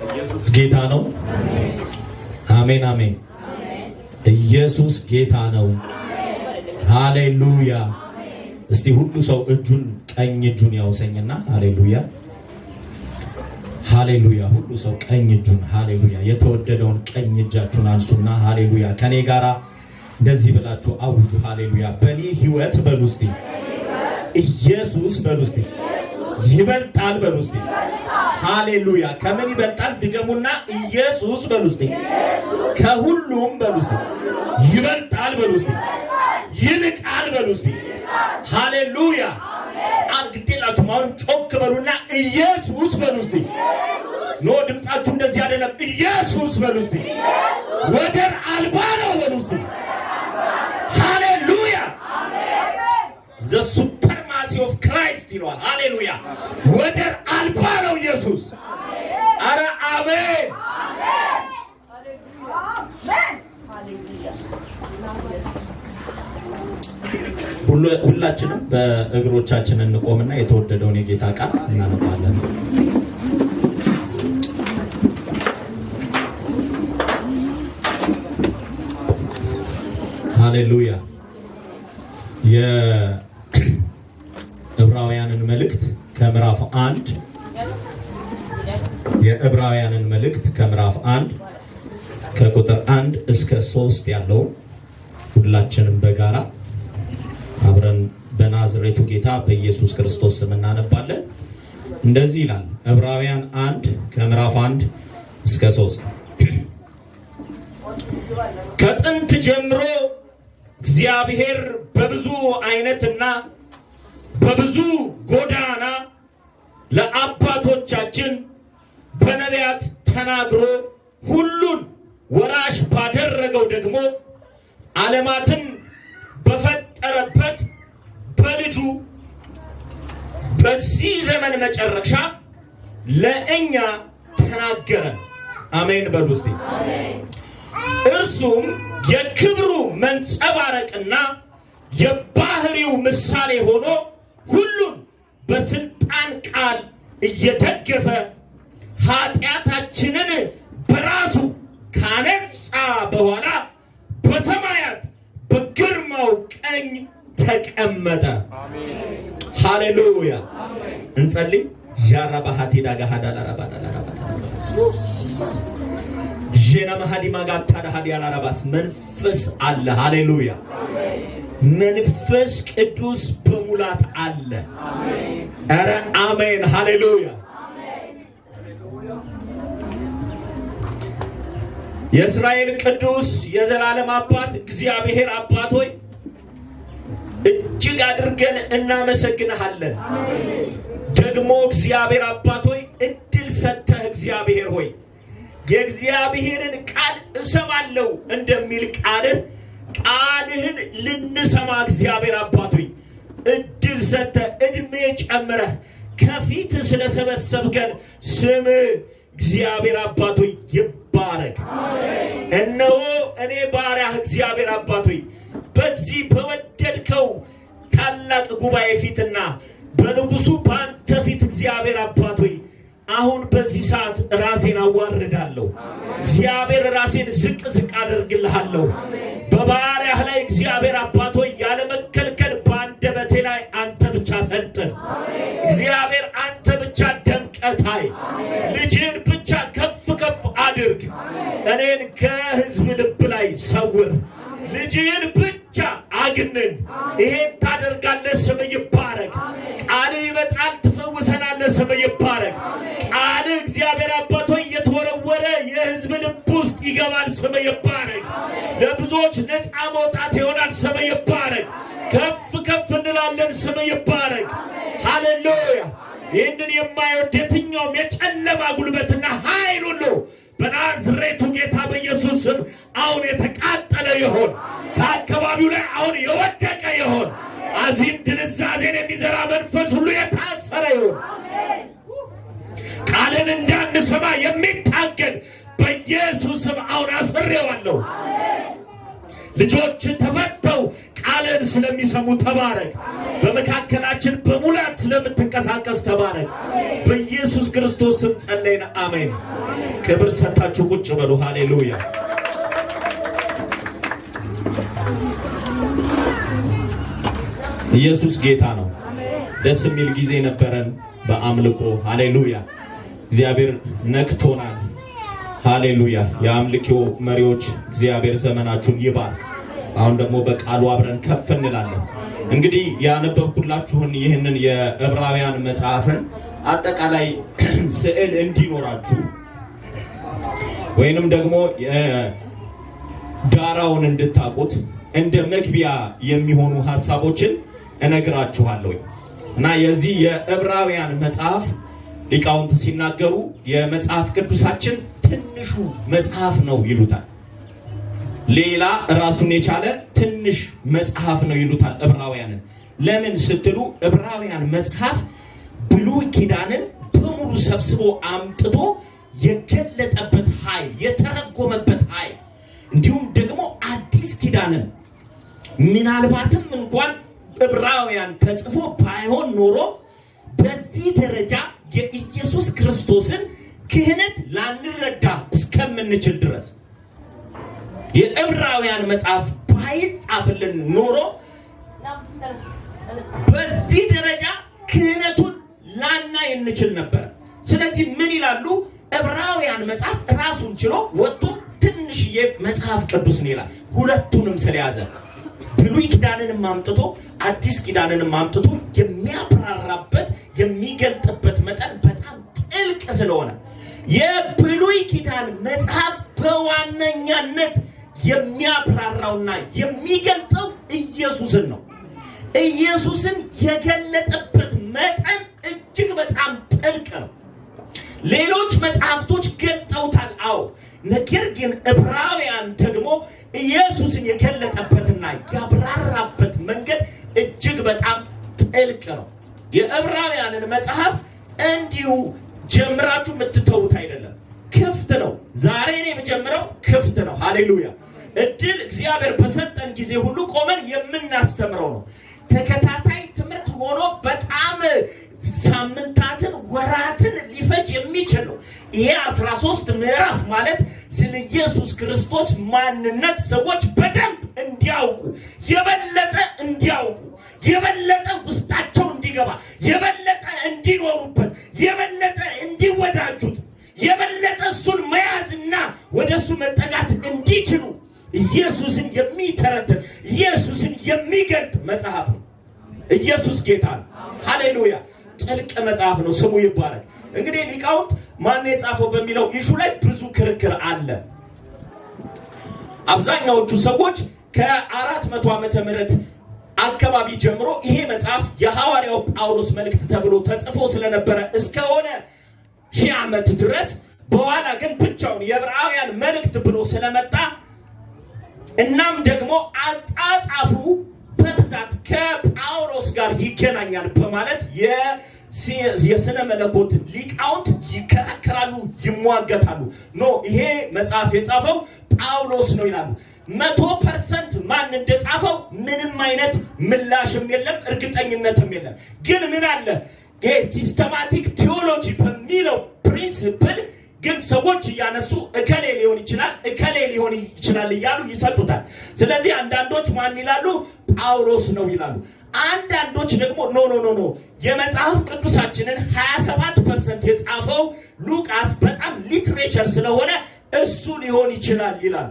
ኢየሱስ ጌታ ነው። አሜን አሜን። ኢየሱስ ጌታ ነው። ሃሌሉያ። እስቲ ሁሉ ሰው እጁን ቀኝ እጁን ያውሰኝና ሃሌሉያ ሃሌሉያ። ሁሉ ሰው ቀኝ እጁን ሃሌሉያ፣ የተወደደውን ቀኝ እጃችሁን አንሱና ሃሌሉያ፣ ከኔ ጋራ እንደዚህ ብላችሁ አውጁ። ሃሌሉያ። በእኔ ህይወት በሉ እስቲ፣ ኢየሱስ በሉ እስቲ፣ ይበልጣል በሉ እስቲ። ሃሌሉያ። ከምን ይበልጣል? ድገሙና ኢየሱስ በሉ እስቲ። ከሁሉም በሉ እስቲ። ይበልጣል በሉ እስቲ። ይልቃል በሉ እስቲ። ሃሌሉያ። አንድ ግዴላችሁም። አሁንም ጮክ በሉና ኢየሱስ በሉ እስቲ። No፣ ድምጻችሁ እንደዚህ አይደለም። ኢየሱስ በሉ እስቲ። ወደር አልባ ነው በሉ እስቲ። ሃሌሉያ። The supremacy of Christ ይለዋል። ሃሌሉያ። ወደር አልባ ነው ኢየሱስ። አረ አሜን። ሁላችንም በእግሮቻችን እንቆምና የተወደደውን የጌታ ቃል እናነባለን። ሃሌሉያ። የዕብራውያንን መልእክት ከምዕራፍ 1፣ የዕብራውያንን መልእክት ከምዕራፍ 1 ከቁጥር 1 እስከ 3 ያለውን ሁላችንም በጋራ አብረን በናዝሬቱ ጌታ በኢየሱስ ክርስቶስ ስም እናነባለን። እንደዚህ ይላል ዕብራውያን 1 ከምዕራፍ 1 እስከ 3። ከጥንት ጀምሮ እግዚአብሔር በብዙ አይነትና በብዙ ጎዳና ለአባቶቻችን በነቢያት ተናግሮ ሁሉን ወራሽ ባደረገው ደግሞ ዓለማትን በፈጠረበት በልጁ በዚህ ዘመን መጨረሻ ለእኛ ተናገረን። አሜን በሉ እስቲ። እርሱም የክብሩ መንጸባረቅና የባህሪው ምሳሌ ሆኖ ሁሉን በስልጣን ቃል እየደገፈ ኃጢአታችንን በራሱ ካነጻ በኋላ በሰማያት በግርማው ቀኝ ተቀመጠ። ሃሌሉያ። እንጸልይ። ዣራባሃቲ ዳጋሃዳ ላራባዳ ላራባዳ ዤና መሃዲ ማጋታ ዳሃዲ አላራባስ። መንፈስ አለ። ሃሌሉያ። መንፈስ ቅዱስ በሙላት አለ። ኧረ አሜን። ሃሌሉያ። የእስራኤል ቅዱስ የዘላለም አባት እግዚአብሔር አባት ሆይ እጅግ አድርገን እናመሰግንሃለን። ደግሞ እግዚአብሔር አባት ሆይ እድል ሰጥተህ እግዚአብሔር ሆይ የእግዚአብሔርን ቃል እሰማለሁ እንደሚል ቃልህ ቃልህን ልንሰማ እግዚአብሔር አባት ሆይ እድል ሰጥተህ እድሜ ጨምረህ ከፊት ስለሰበሰብከን ስም እግዚአብሔር አባት ሆይ ይባረክ። እነሆ እኔ ባሪያህ እግዚአብሔር አባት ሆይ በዚህ በወደድከው ታላቅ ጉባኤ ፊትና በንጉሱ በአንተ ፊት እግዚአብሔር አባት ሆይ አሁን በዚህ ሰዓት ራሴን አዋርዳለሁ። እግዚአብሔር ራሴን ዝቅ ዝቅ አደርግልሃለሁ። በባሪያህ ላይ እግዚአብሔር አባት ሆይ ያለመከልከል በአንደበቴ ላይ አንተ ብቻ ሰልጥን። እግዚአብሔር አንተ ብቻ ደምቀታይ፣ ልጅህን ብቻ ከፍ ከፍ አድርግ። እኔን ከህዝብ ልብ ላይ ሰውር፣ ልጅህን ብቻ አግንን። ይሄን ታደርጋለህ። ስም ይባረክ። ቃል ይመጣል፣ ትፈውሰናለህ። ስም ይባረክ። ቃል እግዚአብሔር አባት ሆይ እየተወረወረ የህዝብ ልብ ውስጥ ይገባል። ስም ይባረክ። ለብዙዎች ነፃ መውጣት ይሆናል። ስም ይባረክ። ከፍ ከፍ እንላለን። ስም ይባረክ። ሃሌሉያ። ይህንን የማይወድ የትኛውም የጨለማ ጉልበትና ኃይል ሁሉ በናዝሬቱ ጌታ በኢየሱስ ስም አሁን የተቃጠለ ይሆን። ከአካባቢው ላይ አሁን የወደቀ ይሆን። አዚም ድንዛዜን የሚዘራ መንፈስ ሁሉ የታሰረ ይሆን። ቃልን እንዳንሰማ የሚታገል በኢየሱስ ስም አሁን አስሬዋለሁ። ልጆች ተፈተው ቃልን ስለሚሰሙ ተባረክ። በመካከላችን በሙላት ስለምትንቀሳቀስ ተባረክ። በኢየሱስ ክርስቶስ ስም ጸለይን፣ አሜን። ክብር ሰጥታችሁ ቁጭ በሉ። ሃሌሉያ። ኢየሱስ ጌታ ነው። ደስ የሚል ጊዜ ነበረን በአምልኮ። ሃሌሉያ። እግዚአብሔር ነክቶናል። ሃሌሉያ። የአምልኮ መሪዎች እግዚአብሔር ዘመናችሁን ይባርክ። አሁን ደግሞ በቃሉ አብረን ከፍ እንላለን። እንግዲህ ያነበብኩላችሁን ይህንን የዕብራውያን መጽሐፍን አጠቃላይ ስዕል እንዲኖራችሁ ወይንም ደግሞ ዳራውን እንድታውቁት እንደ መግቢያ የሚሆኑ ሀሳቦችን እነግራችኋለሁ እና የዚህ የዕብራውያን መጽሐፍ ሊቃውንት ሲናገሩ የመጽሐፍ ቅዱሳችን ትንሹ መጽሐፍ ነው ይሉታል። ሌላ ራሱን የቻለ ትንሽ መጽሐፍ ነው ይሉታል ዕብራውያንን። ለምን ስትሉ ዕብራውያን መጽሐፍ ብሉይ ኪዳንን በሙሉ ሰብስቦ አምጥቶ የገለጠበት ኃይል፣ የተረጎመበት ኃይል፣ እንዲሁም ደግሞ አዲስ ኪዳንን ምናልባትም እንኳን ዕብራውያን ተጽፎ ባይሆን ኖሮ በዚህ ደረጃ የኢየሱስ ክርስቶስን ክህነት ላንረዳ እስከምንችል ድረስ፣ የዕብራውያን መጽሐፍ ባይጻፍልን ኖሮ በዚህ ደረጃ ክህነቱን ላናይ እንችል ነበር። ስለዚህ ምን ይላሉ? ዕብራውያን መጽሐፍ ራሱን ችሎ ወጥቶ ትንሽዬ መጽሐፍ ቅዱስ ነው ይላል። ሁለቱንም ስለያዘ፣ ብሉይ ኪዳንንም አምጥቶ አዲስ ኪዳንንም አምጥቶ የሚያብራራበት፣ የሚገልጥበት መጠን በጣም ጥልቅ ስለሆነ፣ የብሉይ ኪዳን መጽሐፍ በዋነኛነት የሚያብራራውና የሚገልጠው ኢየሱስን ነው። ኢየሱስን የገለጠበት መጠን እጅግ በጣም ጥልቅ ነው። ሌሎች መጽሐፍቶች ገልጠውታል፣ አዎ። ነገር ግን ዕብራውያን ደግሞ ኢየሱስን የገለጠበትና ያብራራበት መንገድ እጅግ በጣም ጥልቅ ነው። የዕብራውያንን መጽሐፍ እንዲሁ ጀምራችሁ የምትተዉት አይደለም። ክፍት ነው። ዛሬ እኔ የምጀምረው ክፍት ነው። ሃሌሉያ። እድል እግዚአብሔር በሰጠን ጊዜ ሁሉ ቆመን የምናስተምረው ነው። ተከታታይ ትምህርት ሆኖ በጣም ሳምንታትን፣ ወራትን ሊፈጅ የሚችል ነው። ይሄ 13 ምዕራፍ ማለት ስለ ኢየሱስ ክርስቶስ ማንነት ሰዎች በደንብ እንዲያውቁ፣ የበለጠ እንዲያውቁ፣ የበለጠ ውስጣቸው እንዲገባ፣ የበለጠ እንዲኖሩበት፣ የበለጠ እንዲወዳጁት፣ የበለጠ እሱን መያዝና ወደ እሱ መጠጋት እንዲችሉ ኢየሱስን የሚተረትር፣ ኢየሱስን የሚገልጥ መጽሐፍ ነው። ኢየሱስ ጌታ ነው። ሃሌሉያ። ጥልቅ መጽሐፍ ነው። ስሙ ይባረክ። እንግዲህ ሊቃውንት ማን የጻፈው በሚለው issue ላይ ብዙ ክርክር አለ። አብዛኛዎቹ ሰዎች ከ400 ዓመተ ምህረት አካባቢ ጀምሮ ይሄ መጽሐፍ የሐዋርያው ጳውሎስ መልእክት ተብሎ ተጽፎ ስለነበረ እስከሆነ ሺህ ዓመት ድረስ፣ በኋላ ግን ብቻውን የዕብራውያን መልእክት ብሎ ስለመጣ፣ እናም ደግሞ አጻጻፉ በብዛት ከጳውሎስ ጋር ይገናኛል በማለት የስነ መለኮት ሊቃውንት ይከራከራሉ፣ ይሟገታሉ። No፣ ይሄ መጽሐፍ የጻፈው ጳውሎስ ነው ይላሉ። 100% ማን እንደጻፈው ምንም አይነት ምላሽም የለም፣ እርግጠኝነትም የለም። ግን ምን አለ? ይሄ systematic theology በሚለው principle ግን ሰዎች እያነሱ እከሌ ሊሆን ይችላል፣ እከሌ ሊሆን ይችላል እያሉ ይሰጡታል። ስለዚህ አንዳንዶች ማን ይላሉ? ጳውሎስ ነው ይላሉ። አንዳንዶች ደግሞ no, no, no, no፣ የመጽሐፍ ቅዱሳችንን 27% የጻፈው ሉቃስ በጣም literature ስለሆነ እሱ ሊሆን ይችላል ይላሉ።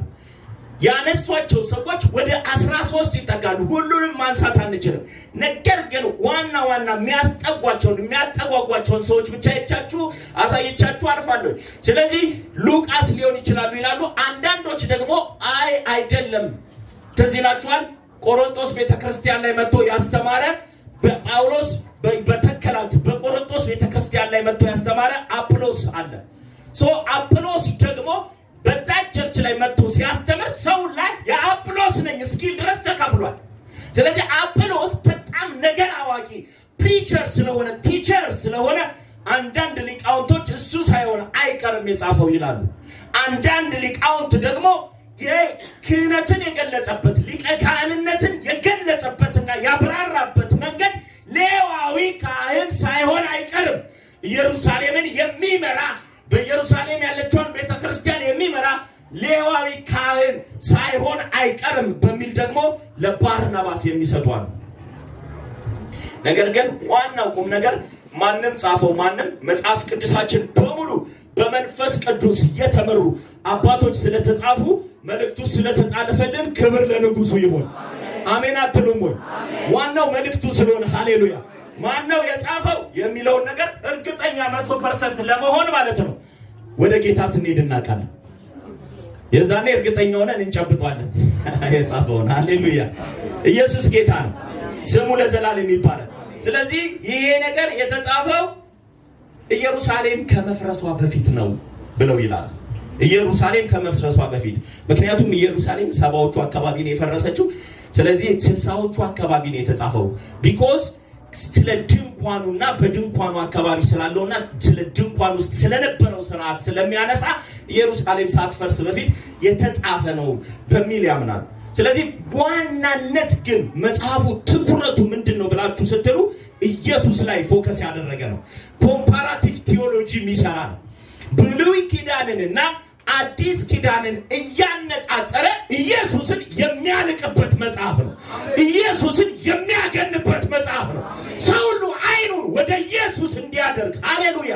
ያነሷቸው ሰዎች ወደ 13 ይጠጋሉ። ሁሉንም ማንሳት አንችልም። ነገር ግን ዋና ዋና የሚያስጠጓቸውን፣ የሚያጠጓጓቸውን ሰዎች ብቻ አይቻችሁ አሳይቻችሁ አልፋለሁ። ስለዚህ ሉቃስ ሊሆን ይችላሉ ይላሉ። አንዳንዶች ደግሞ አይ አይደለም፣ ትዝ ይላችኋል። ቆሮንቶስ ቤተክርስቲያን ላይ መጥቶ ያስተማረ፣ በጳውሎስ በተከላት በቆሮንቶስ ቤተክርስቲያን ላይ መጥቶ ያስተማረ አጵሎስ አለ። So አጵሎስ ደግሞ በዛ church ላይ መጥቶ ሲያስተምር ሰው ላይ የአጵሎስ ነኝ እስኪል ድረስ ተከፍሏል። ስለዚህ አጵሎስ በጣም ነገር አዋቂ preacher ስለሆነ፣ teacher ስለሆነ አንዳንድ ሊቃውንቶች እሱ ሳይሆን አይቀርም የጻፈው ይላሉ። አንዳንድ ሊቃውንት ደግሞ የክህነትን የገለጸበት፣ ሊቀ ካህንነትን የገለጸበት ኢየሩሳሌምን የሚመራ፣ በኢየሩሳሌም ያለችውን ቤተክርስቲያን የሚመራ ሌዋዊ ካህን ሳይሆን አይቀርም በሚል ደግሞ ለባርናባስ የሚሰጡ አሉ። ነገር ግን ዋናው ቁም ነገር ማንም ጻፈው ማንም መጽሐፍ ቅዱሳችን በሙሉ በመንፈስ ቅዱስ የተመሩ አባቶች ስለተጻፉ፣ መልእክቱ ስለተጻፈልን ክብር ለንጉሱ ይሁን። አሜን አትሉም ወይ? ዋናው መልእክቱ ስለሆነ ሃሌሉያ። ማነው የጻፈው የሚለውን ነገር እርግጠኛ 100% ለመሆን ማለት ነው ወደ ጌታ ስንሄድ እናውቃለን። የዛኔ እርግጠኛ ሆነን እንጨብጧለን የጻፈውን። ሃሌሉያ። ኢየሱስ ጌታ ነው። ስሙ ለዘላለም ይባላል። ስለዚህ ይሄ ነገር የተጻፈው ኢየሩሳሌም ከመፍረሷ በፊት ነው ብለው ይላሉ። ኢየሩሳሌም ከመፍረሷ በፊት፣ ምክንያቱም ኢየሩሳሌም 70ዎቹ አካባቢ ነው የፈረሰችው። ስለዚህ 60ዎቹ አካባቢ ነው የተጻፈው። Because ስለ ድንኳኑና በድንኳኑ አካባቢ ስላለውና ስለ ድንኳን ውስጥ ስለነበረው ስርዓት ስለሚያነሳ ኢየሩሳሌም ሳትፈርስ በፊት የተጻፈ ነው በሚል ያምናሉ። ስለዚህ ዋናነት ግን መጽሐፉ ትኩረቱ ምንድን ነው ብላችሁ ስትሉ ኢየሱስ ላይ focus ያደረገ ነው። Comparative theology የሚሰራ ነው። ብሉይ ኪዳንንና አዲስ ኪዳንን እያነጻጸረ ኢየሱስን የሚያልቅበት መጽሐፍ ነው። ኢየሱስን የሚያገንበት መጽሐፍ ነው። ሰው ሁሉ አይኑን ወደ ኢየሱስ እንዲያደርግ ሃሌሉያ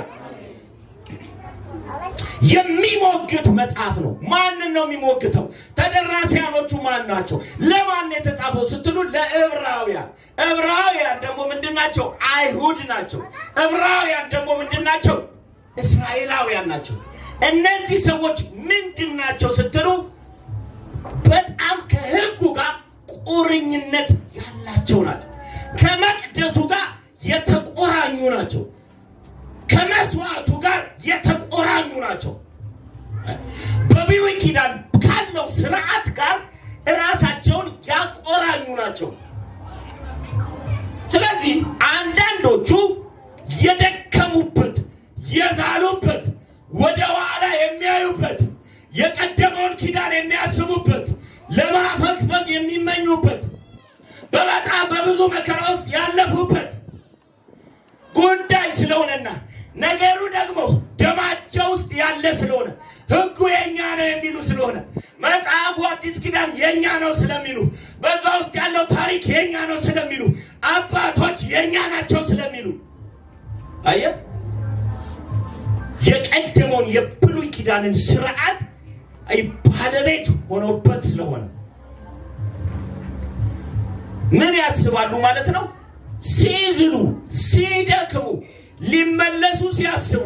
የሚሞግት መጽሐፍ ነው። ማንን ነው የሚሞግተው? ተደራሲያኖቹ ማን ናቸው? ለማን የተጻፈው ስትሉ ለዕብራውያን። ዕብራውያን ደግሞ ምንድን ናቸው? አይሁድ ናቸው። ዕብራውያን ደግሞ ምንድን ናቸው? እስራኤላውያን ናቸው። እነዚህ ሰዎች ምንድን ናቸው ስትሉ በጣም ከሕጉ ጋር ቁርኝነት ያላቸው ናቸው። ከመቅደሱ ጋር የተቆራኙ ናቸው። ከመስዋዕቱ ጋር የተቆራኙ ናቸው። በብሉይ ኪዳን ካለው ስርዓት ጋር እራሳቸውን ያቆራኙ ናቸው። ስለዚህ አንዳንዶቹ የደከሙበት፣ የዛሉበት፣ ወደ ኋላ የሚያዩበት፣ የቀደመውን ኪዳን የሚያስቡበት፣ ለማፈግፈግ የሚመኙበት፣ በበጣም በብዙ መከራ ውስጥ ያለፉበት ጉዳይ ስለሆነና ነገሩ ደግሞ ደማቸው ውስጥ ያለ ስለሆነ፣ ሕጉ የኛ ነው የሚሉ ስለሆነ፣ መጽሐፉ አዲስ ኪዳን የኛ ነው ስለሚሉ፣ በዛ ውስጥ ያለው ታሪክ የኛ ነው ስለሚሉ፣ አባቶች የኛ ናቸው ስለሚሉ፣ አየህ፣ የቀደመውን የብሉይ ኪዳንን ስርዓት አይ ባለቤት ሆኖበት ስለሆነ ምን ያስባሉ ማለት ነው? ሲዝሉ፣ ሲደክሙ፣ ሊመለሱ ሲያስቡ፣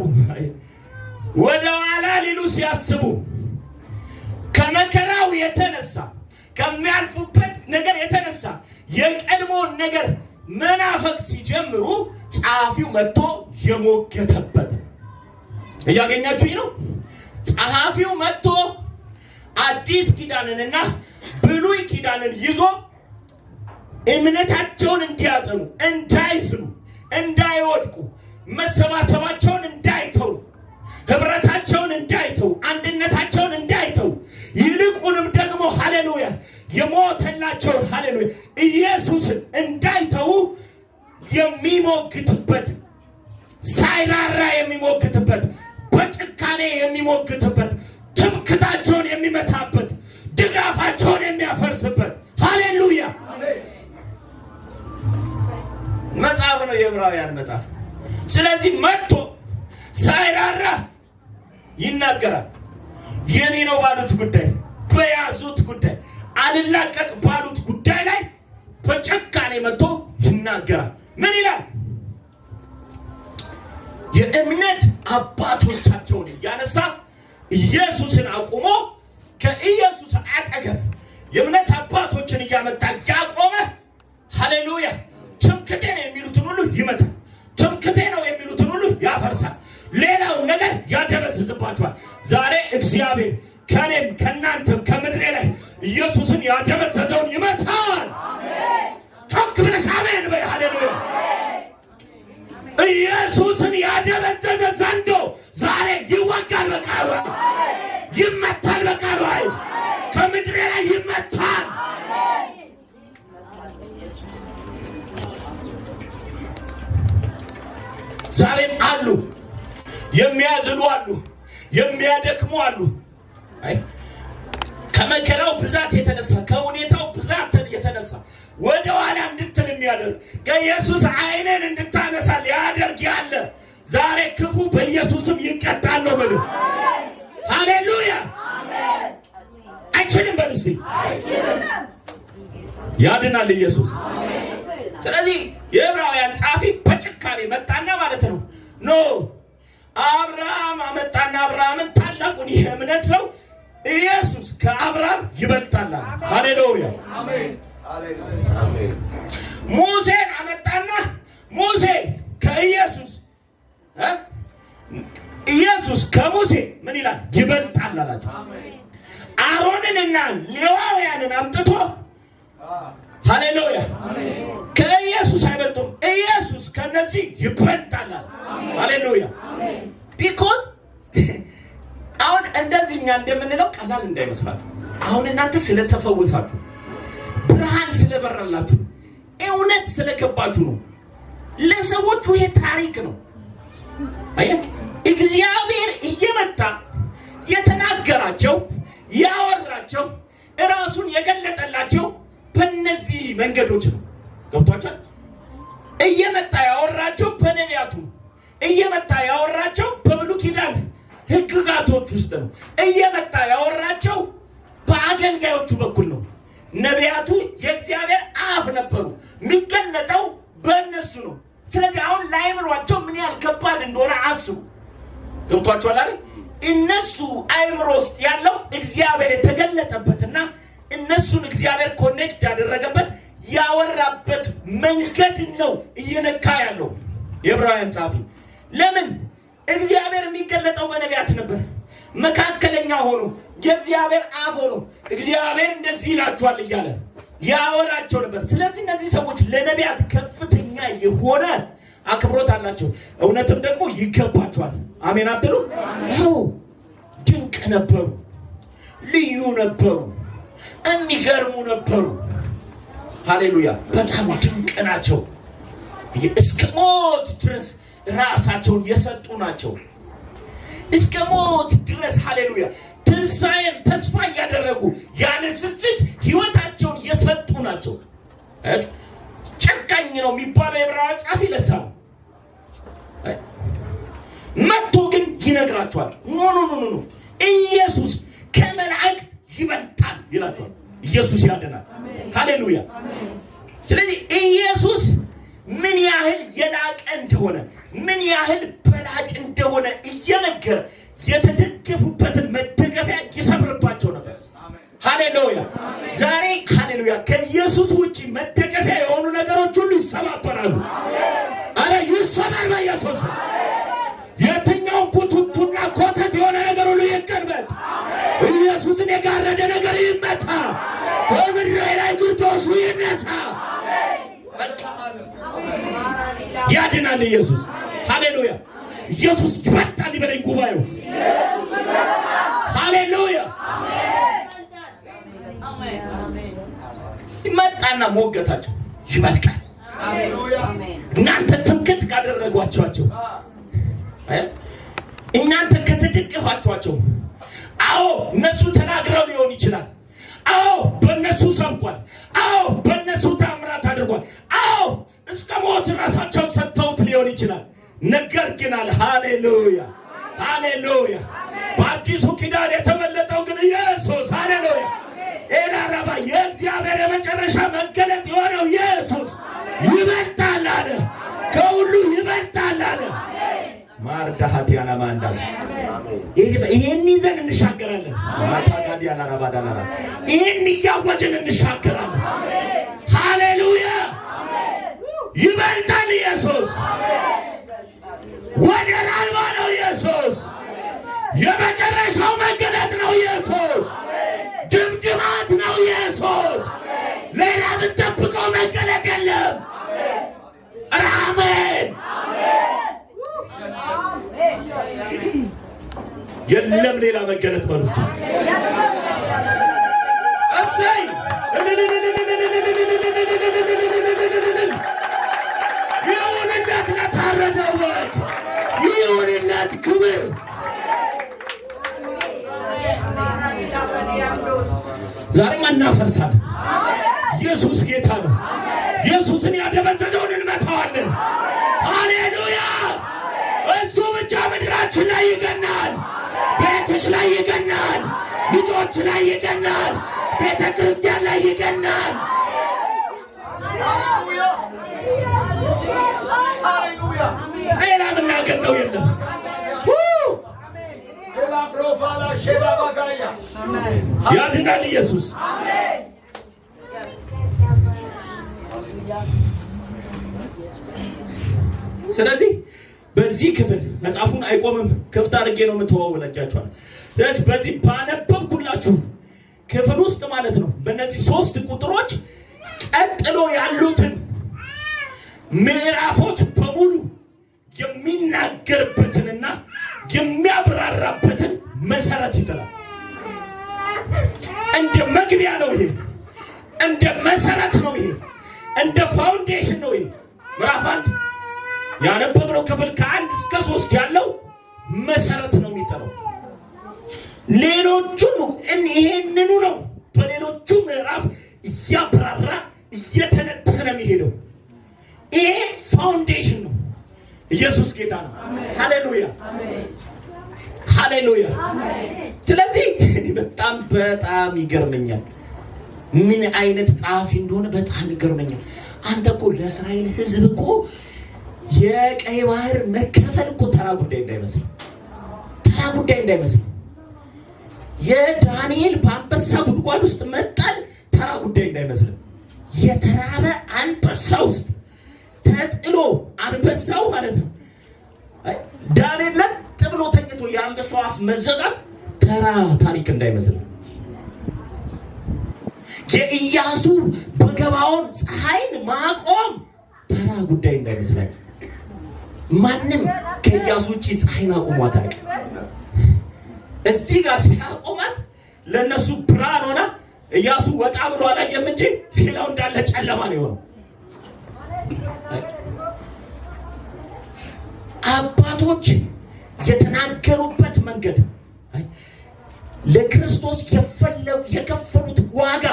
ወደ ኋላ ሊሉ ሲያስቡ፣ ከመከራው የተነሳ፣ ከሚያልፉበት ነገር የተነሳ የቀድሞውን ነገር መናፈቅ ሲጀምሩ ጸሐፊው መጥቶ የሞገተበት። እያገኛችሁኝ ነው? ጸሐፊው መጥቶ አዲስ ኪዳንንና ብሉይ ኪዳንን ይዞ እምነታቸውን እንዲያጸኑ፣ እንዳይዝሉ፣ እንዳይወድቁ፣ መሰባሰባቸውን እንዳይተው፣ ህብረታቸውን እንዳይተው፣ አንድነታቸውን እንዳይተው፣ ይልቁንም ደግሞ ሃሌሉያ የሞተላቸውን ሃሌሉያ ኢየሱስን እንዳይተው የሚሞግትበት፣ ሳይራራ የሚሞግትበት፣ በጭካኔ የሚሞግትበት፣ ትምክታቸውን የሚመታበት፣ ድጋፋቸውን የሚያፈርስበት ሃሌሉያ መጽሐፍ ነው የዕብራውያን መጽሐፍ። ስለዚህ መጥቶ ሳይራራ ይናገራል። የኔ ነው ባሉት ጉዳይ፣ በያዙት ጉዳይ፣ አልላቀቅ ባሉት ጉዳይ ላይ በጭካኔ መጥቶ ይናገራል። ምን ይላል? የእምነት አባቶቻቸውን እያነሳ ኢየሱስን አቁሞ፣ ከኢየሱስ አጠገብ የእምነት አባቶችን እያመጣ እያቆመ ሃሌሉያ ትምክቴ ነው የሚሉትን ሁሉ ይመታል። ትምክቴ ነው የሚሉትን ሁሉ ያፈርሳል። ሌላውን ነገር ያደበዝዝባቸዋል። ዛሬ እግዚአብሔር ከኔም ከእናንተም ከምድሬ ላይ ኢየሱስን ያደበዘዘውን ይመታል። ጮክ ብለሽ አሜን በይ። ሃሌሉያ። ኢየሱስን ያደበዘዘ ዘንዶ ዛሬ ይወጋል በቃሉ፣ ይመታል በቃሉ ኃይል፣ ከምድሬ ላይ ይመታል። ዛሬም አሉ። የሚያዝሉ አሉ፣ የሚያደክሙ አሉ። አይ ከመከራው ብዛት የተነሳ፣ ከሁኔታው ብዛት የተነሳ ወደ ኋላ እንድትል የሚያደርግ፣ ከኢየሱስ ዓይንን እንድታነሳ ሊያደርግ ያለ ዛሬ ክፉ በኢየሱስም ይቀጣል ነው የምልህ። ሃሌሉያ። አይችልም በል እስቲ። ያድናል ኢየሱስ። ስለዚህ የዕብራውያን ጸሐፊ በጭካኔ መጣና ማለት ነው፣ no፣ አብርሃም አመጣና አብርሃምን፣ ታላቁን የእምነት ሰው፣ ኢየሱስ ከአብርሃም ይበልጣል። ሃሌሉያ። ሙሴን አመጣና ሙሴ ከኢየሱስ እ ኢየሱስ ከሙሴ ምን ይላል? ይበልጣል አላቸው። አሮንንና ሌዋውያንን አምጥቶ፣ ሃሌሉያ፣ ከኢየሱስ አይበልጡም፣ ኢየሱስ ከነዚህ ይበልጣል አለ። ሃሌሉያ። Because አሁን እንደዚህ እኛ እንደምንለው ቀላል እንዳይመስላችሁ። አሁን እናንተ ስለተፈወሳችሁ፣ ብርሃን ስለበራላችሁ፣ እውነት ስለገባችሁ ነው። ለሰዎቹ ይሄ ታሪክ ነው። አየህ፣ እግዚአብሔር እየመጣ የተናገራቸው፣ ያወራቸው፣ እራሱን የገለጠላቸው በእነዚህ መንገዶች ነው። ገብቷቸዋል። እየመጣ ያወራቸው በነቢያቱ ነው። እየመጣ ያወራቸው በብሉይ ኪዳን ሕግጋቶች ውስጥ ነው። እየመጣ ያወራቸው በአገልጋዮቹ በኩል ነው። ነቢያቱ የእግዚአብሔር አፍ ነበሩ። የሚገለጠው በእነሱ ነው። ስለዚህ አሁን ለአይምሯቸው ምን ያህል ከባድ እንደሆነ አስቡ። ገብቷቸዋል አይደል? እነሱ አይምሮ ውስጥ ያለው እግዚአብሔር የተገለጠበትና እነሱን እግዚአብሔር connect ያደረገበት፣ ያወራበት መንገድ ነው እየነካ ያለው የዕብራውያን ጸሐፊ። ለምን? እግዚአብሔር የሚገለጠው በነቢያት ነበር። መካከለኛ ሆኖ፣ የእግዚአብሔር አፍ ሆኖ፣ እግዚአብሔር እንደዚህ ይላችኋል እያለ ያወራቸው ነበር። ስለዚህ እነዚህ ሰዎች ለነቢያት ከፍተኛ የሆነ አክብሮት አላቸው። እውነትም ደግሞ ይገባቸዋል። አሜን አትሉ? አዎ፣ ድንቅ ነበሩ፣ ልዩ ነበሩ፣ የሚገርሙ ነበሩ። ሃሌሉያ! በጣም ድንቅ ናቸው። እስከ ሞት ድረስ ራሳቸውን የሰጡ ናቸው። እስከ ሞት ድረስ፣ ሃሌሉያ፣ ትንሣኤን ተስፋ እያደረጉ ያለ ስስት ህይወታቸውን የሰጡ ናቸው። አያችሁ፣ ጨካኝ ነው የሚባለው የዕብራውያን ጸሐፊ ለዛ ነው። መጥቶ ግን ይነግራቸዋል። No, no, no, no፣ ኢየሱስ ከመላእክት ይበልጣል ይላቸዋል። ኢየሱስ ያድናል። ሃሌሉያ። ስለዚህ ኢየሱስ ምን ያህል የላቀ እንደሆነ፣ ምን ያህል በላጭ እንደሆነ እየነገረ የተደገፉበትን መደገፊያ ይሰብርባቸው ነበር። ሃሌሉያ። ዛሬ፣ ሃሌሉያ፣ ከኢየሱስ ውጭ መደገፊያ የሆኑ ነገሮች ሁሉ ይሰባበራሉ። አረ ይሰበር በኢየሱስ። የትኛውም ቡትቱና ኮተት የሆነ ነገር ሁሉ ይቀርበት። ኢየሱስን የጋረደ ነገር ይመታ። ከምድር ላይ ግርዶሹ ይነሳ። ያድናል ኢየሱስ። ሃሌሉያ። ኢየሱስ ይበልጣል ይበለኝ ጉባኤው። ሃሌሉያ። ይመጣና ሞገታቸው ይበልጣል። እናንተ ትምክት ካደረጓቸዋቸው፣ እናንተ ከተደገፋችኋቸው፣ አዎ እነሱ ተናግረው ሊሆን ይችላል። አዎ በእነሱ ሰብኳል። አዎ በእነሱ ታምራት አድርጓል። አዎ እስከ ሞት ራሳቸውን ሰጥተውት ሊሆን ይችላል። ነገር ግን አለ፣ ሃሌሉያ፣ ሃሌሉያ፣ በአዲሱ ኪዳን የተመለጠው ግን ኢየሱስ፣ ሃሌሉያ፣ ኤላራባ፣ የእግዚአብሔር የመጨረሻ መገለጥ የሆነው ኢየሱስ ይበልጣል አለ። ከሁሉ ይበልጣል አለ። ማርዳሃት ያና ማንዳስ፣ ይሄን ይዘን እንሻገራለን። ማታጋዲያና ራባዳና፣ ይሄን እያወጅን እንሻገራለን። ሃሌሉያ። ይበልጣል ኢየሱስ። ወደር አልባ ነው ኢየሱስ። የመጨረሻው መገለጥ ነው ኢየሱስ። ድምድማት ነው ኢየሱስ። ሌላ የምንጠብቀው መገለጥ የለም። ኧረ አሜን። የለም ሌላ መገለጥ በሉ እስቲ። እሰይ! ይሁንለት ለታረደው በግ፣ ይሁንለት ክብር። ዛሬም እናፈርሳለን። ኢየሱስ ጌታ ነው። ኢየሱስን ያደበዘዘውን እንመታዋለን። ሃሌሉያ! እሱ ብቻ ምድራችን ላይ ይገናል። ቤትሽ ላይ ይገናል። ልጆች ላይ ይገናል። ቤተ ክርስቲያን ላይ ይገናል። ሌላ ምናገነው የለም። ያድናል ኢየሱስ። ስለዚህ በዚህ ክፍል መጽሐፉን አይቆምም፣ ክፍት አድርጌ ነው የምተወው ብላችኋል። ስለዚህ በዚህ ባነበብኩላችሁ ክፍል ውስጥ ማለት ነው በእነዚህ ሶስት ቁጥሮች ቀጥሎ ያሉትን ምዕራፎች በሙሉ የሚናገርበትንና የሚያብራራበትን መሰረት ይጥላል። እንደ መግቢያ ነው ይሄ፣ እንደ መሰረት ነው ይሄ፣ እንደ foundation ነው ይሄ። ምዕራፍ 1 ያነበብነው ክፍል ከ1 እስከ 3 ያለው መሰረት ነው የሚጥለው። ሌሎቹን ይሄንኑ ነው በሌሎቹ ምዕራፍ እያብራራ እየተነተነ የሚሄደው። ይሄ foundation ነው። ኢየሱስ ጌታ ነው። ሃሌሉያ ሃሌሉያ። ስለዚህ በጣም በጣም ይገርመኛል፣ ምን አይነት ጸሐፊ እንደሆነ በጣም ይገርመኛል። አንተ እኮ ለእስራኤል ሕዝብ እኮ የቀይ ባህር መከፈል እኮ ተራ ጉዳይ እንዳይመስል፣ ተራ ጉዳይ እንዳይመስል፣ የዳንኤል በአንበሳ ጉድጓድ ውስጥ መጣል ተራ ጉዳይ እንዳይመስል፣ የተራበ አንበሳ ውስጥ ተጥሎ አንበሳው ማለት ነው ዳንኤል ለጥ ብሎ ተኝቶ የአንበሳው አፍ መዘጋት ተራ ታሪክ እንዳይመስል፣ የኢያሱ በገባዖን ፀሐይን ማቆም ተራ ጉዳይ እንዳይመስላችሁ። ማንም ከኢያሱ ውጭ ፀሐይን አቁሟት አያውቅም። እዚህ ጋር ሲያቆማት ለእነሱ ብርሃን ሆና ኢያሱ ወጣ ብሎ አላየም እንጂ ሌላው እንዳለ ጨለማ ነው የሆነው። አባቶች የተናገሩበት መንገድ ለክርስቶስ የከፈሉት ዋጋ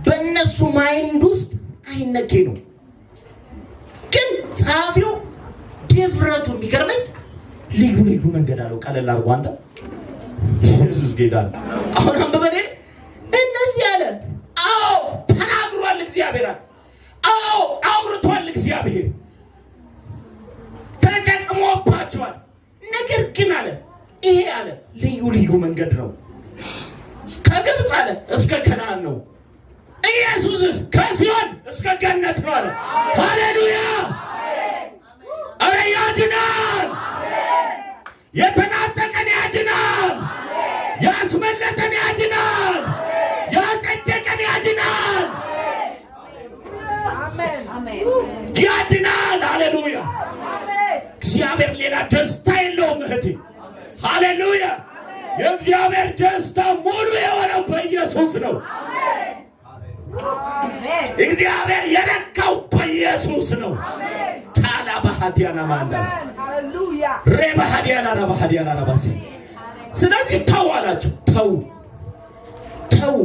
በእነሱ mind ውስጥ አይነኬ ነው። ግን ጸሐፊው ድፍረቱ የሚገርመኝ ልዩ ልዩ መንገድ አለው። ቀለል አድርጎ አንተ ኢየሱስ ጌታ ነው። አሁን አንብበን እንደዚህ አለ። አዎ ተናግሯል እግዚአብሔር። አዎ አውርቷል እግዚአብሔር፣ ተጠቅሞባቸዋል። ነገር ግን አለ ይሄ አለ ልዩ ልዩ መንገድ ነው። ከግብፅ አለ እስከ ከነዓን ነው። ኢየሱስስ ከሲኦል እስከ ገነት ነው አለ። ሃሌሉያ! ኧረ ያድናል! የተናጠቀን ያድናል! ያስመለጠን ያድናል! ያጸደቀን ያድናል! ያድናል! ሃሌሉያ! እግዚአብሔር ሌላ ደስታ የለውም እህቴ። ሃሌሉያ! የእግዚአብሔር ደስታ ሙሉ የሆነው በኢየሱስ ነው። እግዚአብሔር የረካው በኢየሱስ ነው። ታላ ባህዲያና ማንዳስ ሬባሃዲያና ረባሃዲያና ረባሲ። ስለዚህ ተው አላቸው። ተው ተው፣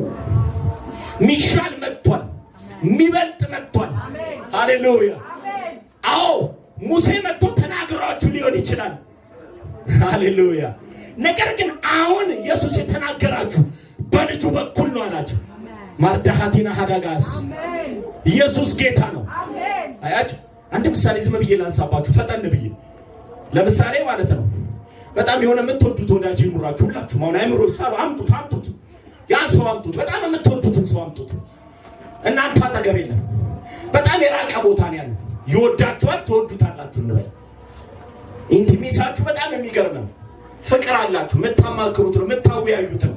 ሚሻል መጥቷል፣ የሚበልጥ መጥቷል። ሃሌሉያ። አዎ ሙሴ መጥቶ ተናግሯችሁ ሊሆን ይችላል። ሃሌሉያ። ነገር ግን አሁን ኢየሱስ የተናገራችሁ በልጁ በኩል ነው አላቸው። ማርዳሃቲና ሀዳጋስ ኢየሱስ ጌታ ነው። አያችሁ፣ አንድ ምሳሌ ዝም ብዬ ላንሳባችሁ ፈጠን ብዬ። ለምሳሌ ማለት ነው በጣም የሆነ የምትወዱት ወዳጅ ይኑራችሁ ሁላችሁም። አሁን አይምሮ ሳሩ አምጡት፣ አምጡት፣ ያን ሰው አምጡት፣ በጣም የምትወዱትን ሰው አምጡት። እናንተ አጠገብ የለም፣ በጣም የራቀ ቦታ ነው ያለው። ይወዳችኋል፣ ትወዱታላችሁ እንበል። intimacy ያችሁ በጣም የሚገርም ነው። ፍቅር አላችሁ፣ የምታማክሩት ነው፣ የምታወያዩት ነው፣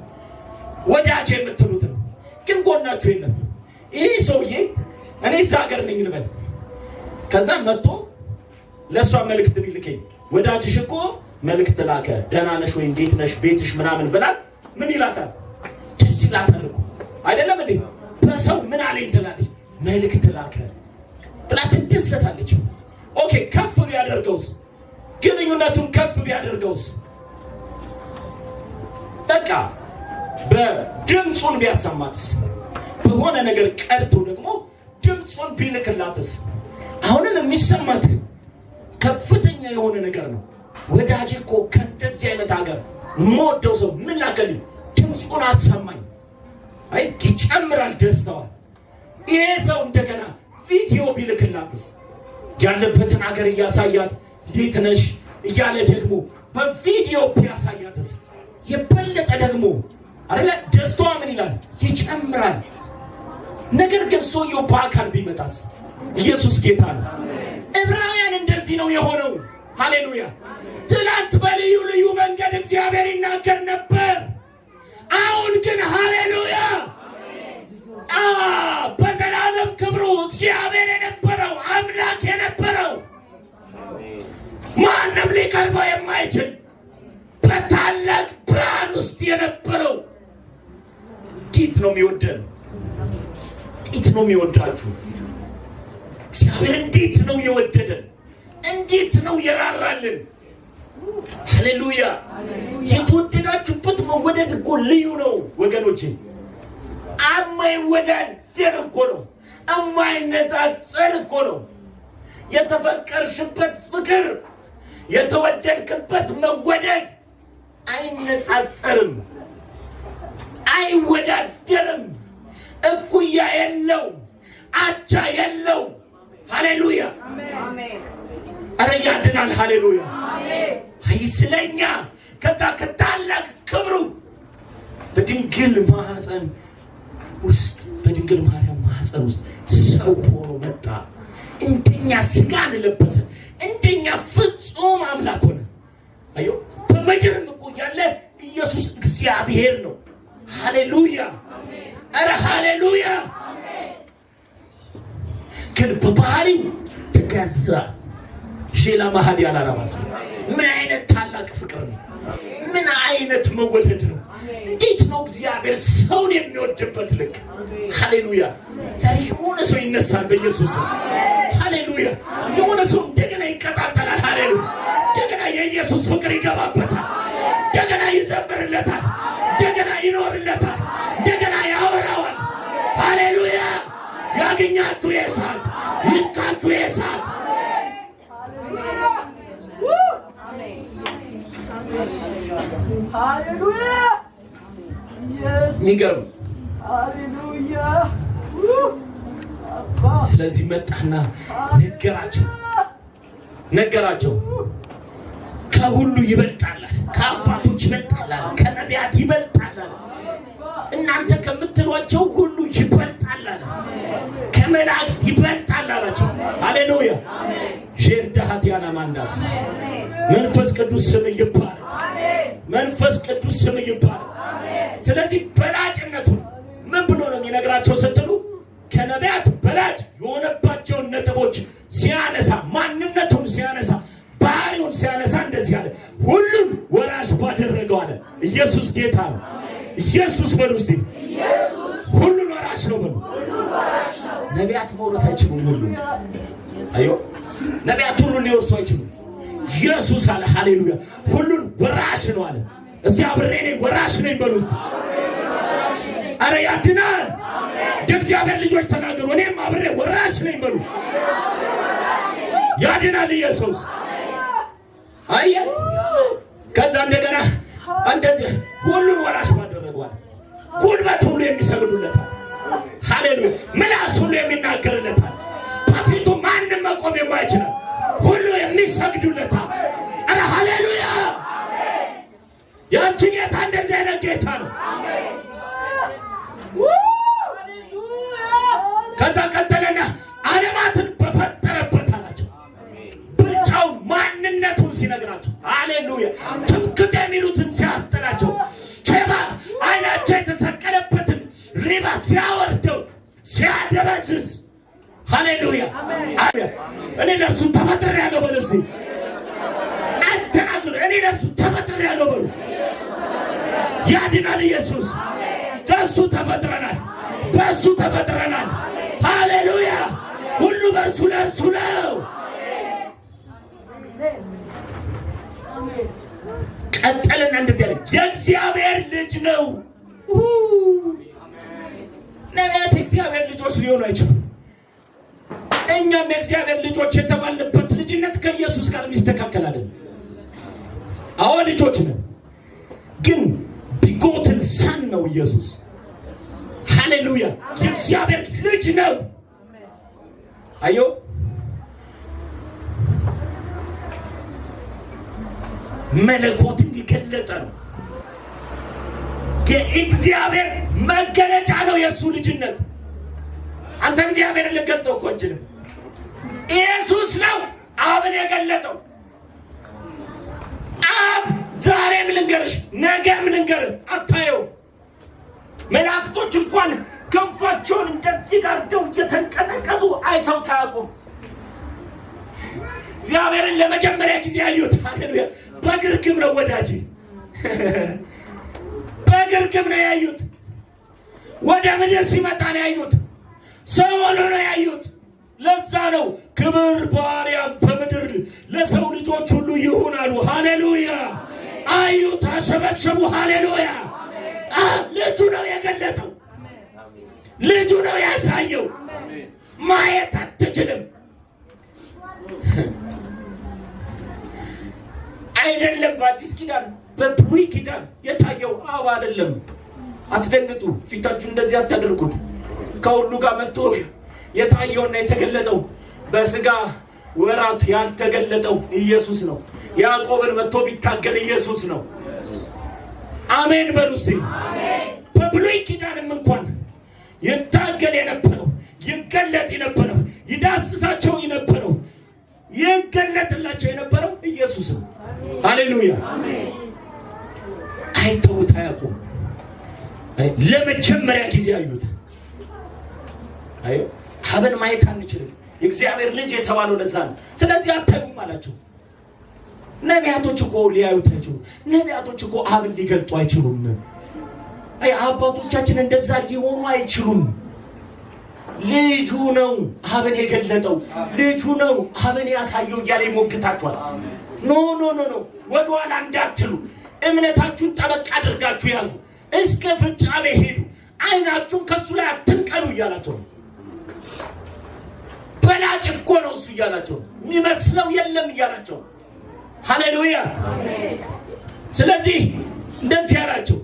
ወዳጅ የምትሉት ነው። ግን ጎናችሁ የለም። ይህ ሰውዬ እኔ እዛ ሀገር ነኝ እንበል። ከዛ መጥቶ ለእሷ መልእክት ቢልከኝ ወዳጅሽ እኮ መልእክት ላከ፣ ደህና ነሽ ወይ፣ እንዴት ነሽ፣ ቤትሽ ምናምን ብላት ምን ይላታል? ደስ ይላታል እኮ አይደለም እንዴ? በሰው ምን አለኝ ትላለች። መልእክት ላከ ብላ ትደሰታለች። okay ከፍ ቢያደርገውስ? ግንኙነቱን ከፍ ቢያደርገውስ? በቃ በድምፁን ቢያሰማትስ? በሆነ ነገር ቀርቶ ደግሞ ድምፁን ቢልክላትስ? አሁንም የሚሰማት ከፍተኛ የሆነ ነገር ነው። ወዳጄ እኮ ከእንደዚህ አይነት ሀገር የምወደው ሰው ምን ላከልኝ? ድምፁን አሰማኝ። አይ ይጨምራል ደስታዋ። ይሄ ሰው እንደገና ቪዲዮ ቢልክላትስ? ያለበትን ሀገር እያሳያት እንዴት ነሽ እያለ ደግሞ በቪዲዮ ቢያሳያትስ? የበለጠ ደግሞ አይደለ ደስታዋ ምን ይላል? ይጨምራል። ነገር ግን ሰውየው በአካል ቢመጣስ? ኢየሱስ ጌታ ነው። ዕብራውያን እንደዚህ ነው የሆነው። ሃሌሉያ። ትላንት በልዩ ልዩ መንገድ እግዚአብሔር ይናገር ነበር። አሁን ግን ሃሌሉያ በዘላለም ክብሩ እግዚአብሔር የነበረው አምላክ የነበረው ማንም ሊቀርበው የማይችል በታላቅ ብርሃን ውስጥ የነበረው እንዴት ነው የሚወደን? እንዴት ነው የሚወዳችሁ? እግዚአብሔር እንዴት ነው የወደደን? እንዴት ነው የራራልን? ሃሌሉያ! የተወደዳችሁበት መወደድ እኮ ልዩ ነው ወገኖቼ። የማይወዳደር እኮ ነው። የማይነጻጸር እኮ ነው። የተፈቀርሽበት ፍቅር፣ የተወደድክበት መወደድ አይነጻጸርም፣ አይወዳደርም። እኩያ የለው፣ አቻ የለው። ሃሌሉያ! አረ ያድናል። ሃሌሉያ! አይ ስለኛ ከዛ ከታላቅ ክብሩ በድንግል ማህፀን ውስጥ፣ በድንግል ማርያም ማህፀን ውስጥ ሰው ሆኖ መጣ። እንደኛ ስጋን ለበሰ። እንደኛ ፍጹም አምላክ ሆነ። አዮ በምድርም እኮ ያለ ኢየሱስ እግዚአብሔር ነው። ሃሌሉያ! ኧረ ሃሌሉያ! ግን በባህሪው ተገዛ። ሼላ ማሃዲ አላራባስ። ምን አይነት ታላቅ ፍቅር ነው! ምን አይነት መወደድ ነው! እንዴት ነው እግዚአብሔር ሰውን የሚወድበት ልክ! ሃሌሉያ! ዛሬ የሆነ ሰው ይነሳል በኢየሱስ ስም። ሃሌሉያ! የሆነ ሰው እንደገና ይቀጣጠላል። ሃሌሉያ! እንደገና የኢየሱስ ፍቅር ይገባበታል። እንደገና ይዘምርለታል። እንደገና ይኖርለታል። እንደገና ያወራዋል። ሃሌሉያ! ያግኛችሁ የእሳት ይንካችሁ የእሳት። የሚገርም። ስለዚህ መጣና ነገራቸው ነገራቸው ከሁሉ ይበልጣል፣ ከአባቶች ይበልጣል፣ ከነቢያት ይበልጣል፣ እናንተ ከምትሏቸው ሁሉ ይበልጣል፣ ከመላእክት ይበልጣል አላቸው። ሃሌሉያ ዤርዳሃቲያና ማንዳስ። መንፈስ ቅዱስ ስም ይባረክ። መንፈስ ቅዱስ ስም ይባረክ። ስለዚህ በላጭነቱን ምን ብሎ ነው የሚነግራቸው ስትሉ ከነቢያት በላጭ የሆነባቸውን ነጥቦች ሲያነሳ፣ ማንነቱን ሲያነሳ፣ ባህሪውን ሲያነሳ እንደዚህ አለ። ሁሉን ወራሽ ባደረገው አለ። ኢየሱስ ጌታ ነው። ኢየሱስ በሉ እስቲ። ሁሉን ወራሽ ነው በሉ። ነቢያት መውረስ አይችሉም። ሁሉ አዮ ነቢያት ሁሉን ሊወርሱ አይችሉም። ኢየሱስ አለ ሃሌሉያ ሁሉን ወራሽ ነው አለ። እስቲ አብሬ ነኝ ወራሽ ነኝ በሉ እስቲ። አረ ያድናል። የእግዚአብሔር ልጆች ተናገሩ። እኔም አብሬ ወራሽ ነኝ በሉ። ያድናል ኢየሱስ። አየ ከዛ እንደገና እንደዚህ ሁሉን ወራሽ ባደረገዋል። ጉልበት ሁሉ የሚሰግዱለታል። ሃሌሉያ ምላስ ሁሉ የሚናገርለታል። በፊቱ ማንም መቆም የማይችላል። ሁሉ የሚሰግዱለታል። አረ ሃሌሉያ! ያንቺ ጌታ እንደዚህ አይነት ጌታ ነው። ከዛ ቀጠለና ዓለማትን በፈጠረበት አላቸው። ብልጫውን ማንነቱን ሲነግራቸው፣ ሃሌሉያ፣ ትምክህት የሚሉትን ሲያስጥላቸው፣ ቼባ አይናቸው የተሰቀለበትን ሪባ ሲያወርደው ሲያደበዝዝ፣ ሃሌሉያ፣ እኔ ለእርሱ ተፈጥሬያለሁ በሉ እስቲ። አተናግሩ። እኔ ለእርሱ ተፈጥሬያለሁ በሉ። ያድናል ኢየሱስ። ከእሱ ተፈጥረናል፣ በእሱ ተፈጥረናል። ሃሌሉያ! ሁሉ በእርሱ ለእርሱ ነው። ቀጠለና እንደዚህ አለ፣ የእግዚአብሔር ልጅ ነው። የእግዚአብሔር ልጆች ሊሆኑ አይችሉም። እኛም የእግዚአብሔር ልጆች የተባልንበት ልጅነት ከኢየሱስ ጋር የሚስተካከል አይደለም። አዎ ልጆች ነን፣ ግን begotten son ነው ኢየሱስ። ሃሌሉያ! የእግዚአብሔር ልጅ ነው። አዮ መለኮትን የገለጠ ነው። የእግዚአብሔር መገለጫ ነው የእሱ ልጅነት። አንተ እግዚአብሔርን ልገልጠው እኮ አንችልም። ኢየሱስ ነው አብን የገለጠው። አብ ዛሬም ልንገርሽ፣ ነገም ልንገርህ፣ አታየው። መላእክቶች እንኳን ክንፋቸውን እንደዚህ ጋርደው እየተንቀጠቀጡ አይተው አያውቁም። እግዚአብሔርን ለመጀመሪያ ጊዜ ያዩት ሃሌሉያ በግርግም ነው ወዳጄ፣ በግርግም ነው ያዩት። ወደ ምድር ሲመጣ ነው ያዩት። ሰው ሆኖ ነው ያዩት። ለዛ ነው ክብር በአርያም በምድር ለሰው ልጆች ሁሉ ይሁን አሉ። ሃሌሉያ አዩት፣ አሸበሸቡ። ሃሌሉያ ልጁ ነው የገለጠው፣ ልጁ ነው ያሳየው። ማየት አትችልም። አይደለም በአዲስ ኪዳን በብሉይ ኪዳን የታየው አብ አይደለም። አትደንግጡ፣ ፊታችሁ እንደዚህ አታደርጉት። ከሁሉ ጋር መጥቶ የታየውና የተገለጠው በስጋ ወራት ያልተገለጠው ኢየሱስ ነው። ያዕቆብን መጥቶ ቢታገል ኢየሱስ ነው። አሜን በሉ እስቲ። በብሉይ ኪዳንም እንኳን ይታገል የነበረው ይገለጥ የነበረው ይዳስሳቸው የነበረው ይገለጥላቸው የነበረው ኢየሱስ ነው። ሃሌሉያ። አይተውት አያውቁም። ለመጀመሪያ ጊዜ አዩት። አይ አብን ማየት አንችልም። የእግዚአብሔር ልጅ የተባለው ለዛ ነው። ስለዚህ አታዩም አላቸው። ነቢያቶች እኮ ሊያዩት አይችሉም። ነቢያቶች እኮ አብን ሊገልጡ አይችሉም። አይ አባቶቻችን እንደዛ ሊሆኑ አይችሉም። ልጁ ነው አብን የገለጠው፣ ልጁ ነው አብን ያሳየው እያለ ይሞግታችኋል። No no no no፣ ወደኋላ እንዳትሉ፣ እምነታችሁን ጠበቅ አድርጋችሁ ያዙ፣ እስከ ፍጻሜ ሄዱ፣ አይናችሁን ከሱ ላይ አትንቀሉ እያላቸው ነው። በላጭ እኮ ነው እሱ እያላቸው ነው። የሚመስለው የለም እያላቸው ነው። ሃሌሉያ። ስለዚህ እንደዚህ አላቸው፣